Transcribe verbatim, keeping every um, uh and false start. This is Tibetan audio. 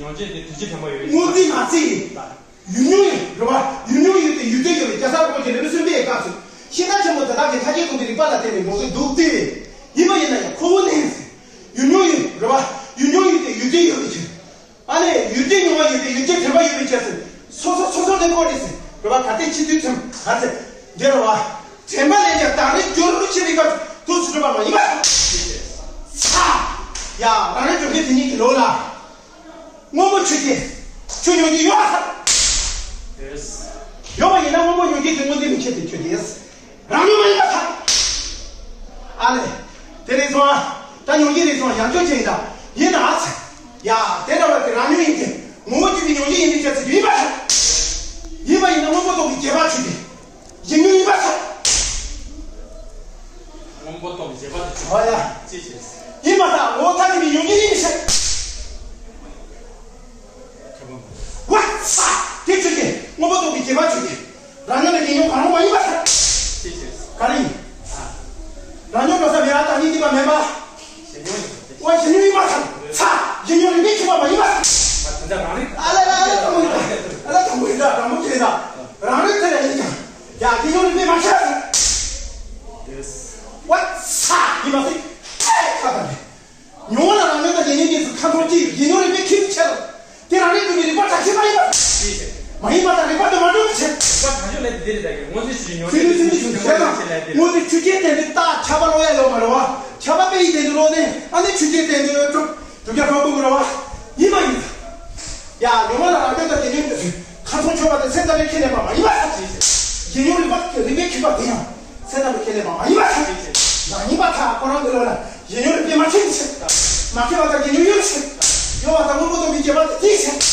ཡོང་ཆེད་དེ་དུས་ཀྱི་ཐེངས་མ་ཡོད་རེད། དངོས་འཛིན་མ་རྩིས་ཡིན། ཡུལ་མྱོང་ཡིན་རེད་བ། ཡུལ་མྱོང་ཡོད་དེ་ཡུལ་ཅན་ཡོད་པའི་རྒྱལ་ས་རིན་པོ་ཆེ་ལས་མི་གསུམ་པའི་སྐབས་སུ་ཤིང་རྟ་ཆེན་པོ་དེ་དག་གི་མཐའ་སྐྱེལ་གཏོང་དེ་རིག་པ་ལ་བརྟེན་ནས་མོ་གི་འདུག་སྟེ། ཡིན་པ་ཡིན་ན་ཡང་ཁོ་བོ་ནི་ཡུལ་མྱོང་ཡིན་རེད་བ། ཡུལ་མྱོང་ཡོད་དེ་ཡུལ་ཅན་ཡོད་པའི་ཕྱིར། ཨ་ནི་ཡུལ་ཅན་མྱོང་བ་ཡོད་དེ་ཡུལ་ཅན་དྲན་པ་ཡོད་པའི་ཕྱིར་ཟེར། སོ་སོ་སོ་སོ་ནས་བཀོད་དེ་ཟེར་རེད་བ། ག་དེ་ཕྱི་དུས་ཙམ་ག་ཚེ་འདི་རེད་བ། དྲན་པ་ལས་ཀྱང་དང་རིག་སྦྱོར་དུ་ཆེ་བའི་སྐབས་དུས་སུ་གྲུབ་པ་མ་ཡིན་པ། ཚ། ཡ། རང་རིག་སྒྲོ་སྐད་དེ་ཉིད་ཀྱི་ལོ་ལ། སྔོན་པོ་ཆུ་སྐྱེས། ཆུ་མྱོང་རྒྱུ་ཡོད་པ་ཚར། ཡོད་པ་ཡིན་ན་སྔོན་པོ་མྱོང་རྒྱུ་དེ་སྔོན་འཛིན་མི་བྱེད་དེ་ཆུ་སྐྱེས། རང་མྱོང་མ་ཡིན་པ་ཚར། ཨ་ལས། དེ་རེད་སོང་ཨ། ད་མྱོང་རྒྱུ་རེད་སོང་ཡང་ཆོས་ཅན་ཡིན་ད། ཡིན་ན་ཨ་ཚ། ཡ། དེ་འདྲ་བ་དེ་རང་མྱོང་ཡིན་ཏེ། ངོ་བོ་གཅིག་གི་མྱོང་རྒྱུ་ཡིན་པའི་ཆ་ཚིག་ཡིན་པ་ཚར། ཡིན་པ་ཡིན་ན་སྔོན་པོ་རྟོག་གེ་བྱེད་པ་ཆུ་སྐྱེས། ཡིན་མྱོང་ཡིན་པ་ཚར། སྔོན་པོ་རྟོག་གེ་བྱེད་པ་དེ་ཆུ་ཨོ་ཡ། ཅི་བྱེད། ཡིན་པ་དང་ངོ་བོ་ཐ་དད་པའི་མྱོང་རྒྱུ་ཡིན་ཟེར། ཁྱབ་པ་མ། ཝ་ཚ། དེ་ཆུ་སྐྱེས། སྔོན་པོ་རྟོག་གེ་བྱེད་པ་ཆུ་སྐྱེས། རང་མྱོང་ལ་ཡིན་མྱོང་གང་རུང་མ་ཡིན་པ་ཟེར། ཅི་བྱེད། ག་རེ་ཡིན། རང་མྱོང་འགྲོ་ས་མེད་པ་དང་གཉིས་འདུས་པ་མེད་པ། གཞན་མྱོང་ཡིན་པ་ཟེར། ཨོ་གཞན་མྱོང་ཡིན་པ་ཟེར། ཚ། གཞན་མྱོང་རིག་པས་ཁེགས་པ་མ་ཡིན་པ་ཟེར། ད་ལྟ་རང་རིག་ཨ་ལ་ལ་ཨ་ལ་དང་པོ་ཡིན་ད། ཨ་ལ་དང་པོ་ཡིན་ད། དང་པོ་ཁྱེད་ད། རང་རིག་དེ་ལ་ཡིན་ཀྱང་། ཡ་གཞན་མྱོང་རིག་པས་མ་ཁེགས་ཟེར། ཝ་ཚ་ཡིན་པ་ཟེར། ཨེ་ཁ་ད་ནི། མྱོང་བ་ལ་རང་མྱོང་དང་གཞན་མྱོང་གཉིས་སུ་ཁ་འཐོར་གཅིག་གཞན་མྱོང་རིག་པས་ཁེགས་པའི་ཕྱིར། དེ་རང་རིག་གྲུབ་པའི་རིག་པ་གྲགས་ཆེན་མ་ཡིན་པ། མ་ཡིན་པ་དང་རིག་པ་དུ་མ་གྲུབ་པའི་ཕྱིར། རིག་པ་གང་བྱུང་ལས་འདི་རེད་ད་གི་དངོས་འཛིན་ཆོས་ཅན་མྱོང་ཚུལ་འདུས་ཚུལ་འདུས་ཆོས་ཅན་ལས་འདི་དངོས་འཛིན་ཆོས་ཅན་བསྟན་པའི་རྟགས་ཁྱབ་པ་ཀློག་ཡ་ཡོད་མ་རེད་བ། ཁྱབ་པ་དཔེ་ཡི་བསྟན་འདི་ཀློག་ནས་ཨ་ནི་ཆོས་ཅན་བསྟན་འདི་གྲུབ་གྲུབ་རྒྱ་གྲོགས་པོ་མི་རེད་བ། ཡིན་མ་ཡིན། ཡ་མྱོང་བ་ལ་རང་མྱོང་དང་གཞན་མྱོང་གཉིས་སུ་ཁ་ཚོན་ཆོད་པ་དེ་སེམས་ཙམ་པས་ཁས་ལེན་པ་མ་ཡིན་པ། གཞན་མྱོང་རིག་པ་རིག་པས་ཁེགས་པ་དེ་ཡང་སེམས་ཙམ་པས་ཁས་ལེན་པ་མ་ཡིན་པ། མ་ཡིན་པ་ད་ཁོ་རང་གི་ལོ་ལ། གཞན་མྱོང་རིག་པས་མ་ཁེགས་པའི་ཕྱིར། མ་ཁེགས་པ་དང་གཞན་མྱོང་ཡོད་པའི་ཕྱིར། ཡོད་པ་དང་སྔོན་པོ་རྟོག་གེ་བྱེད་པ་དེའི་ཕྱིར།